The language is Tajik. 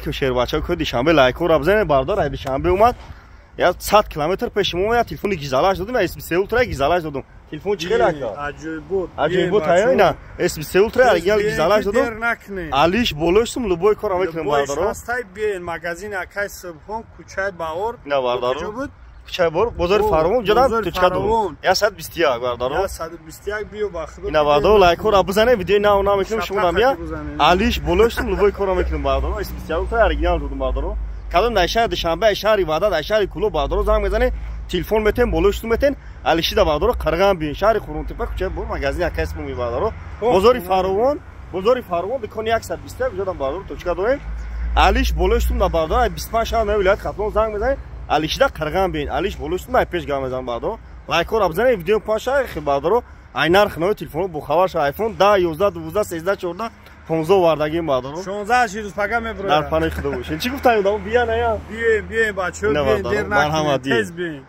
Алейкум, шербача ко Дишанбе, лайкора бизанед, бародар. Ай Дишанбе омад, я 100 километр пеши мо, я телефони гизалаш додум, я S23 Ultra гизалаш додум. Телефон чӣ хел, ака? Аҷоибот. Аҷоибот ая, ина S23 Ultra оригинал гизалаш додум. Алиш болоштум, любой кор мекунем, бародаро. Ҳастай, биен магазин акай Субҳон, кӯчаи Баҳор. Ина, бародаро, кӯчаи Баҳор, бозори Фаровон, ҷодам точка дорум, 121, бародаро. 121, биё ба худо. Ина, бародаро, лайкора бизанед, видеои нав намекунем, шумо намия. Алиш болоштум, любой кор мекунем, бародаро. S23 Ultra оригинал додум, бародаро. Кадом дар шаҳри Душанбе, шаҳри Ваҳдат, дар шаҳри Кӯлоб, бародаро, занг мезанед, телефон метем, болоштум метен. Алишида, бародаро, Қарған биен, шаҳри Қурғонтепа, кӯчаи Бор, магазин акай Субҳон, бародаро, бозори Фаровон, бозори Фаровон, дукони 121 ҷодам, бародаро, точка дорем. Алиш болоштум да, бародаро, 25 шаҳр на вилоят Хатлон занг мезанед, алишида Қарған биен, алиш болоштум ай пеш гап мезанам, бародаро. Лайкора бизанед, видео паша хел, бародаро, ай нарх нави телефон бохабар ша. Айфон 10, 11, 12, 13, 14, 15 овардагим, бародаро. 16 рӯз пага меброяд. Дар панои Худо бошед. Чӣ гуфтам, бия ная? Биен, биен, бачаҳо, биен, дер накунед, тез биен.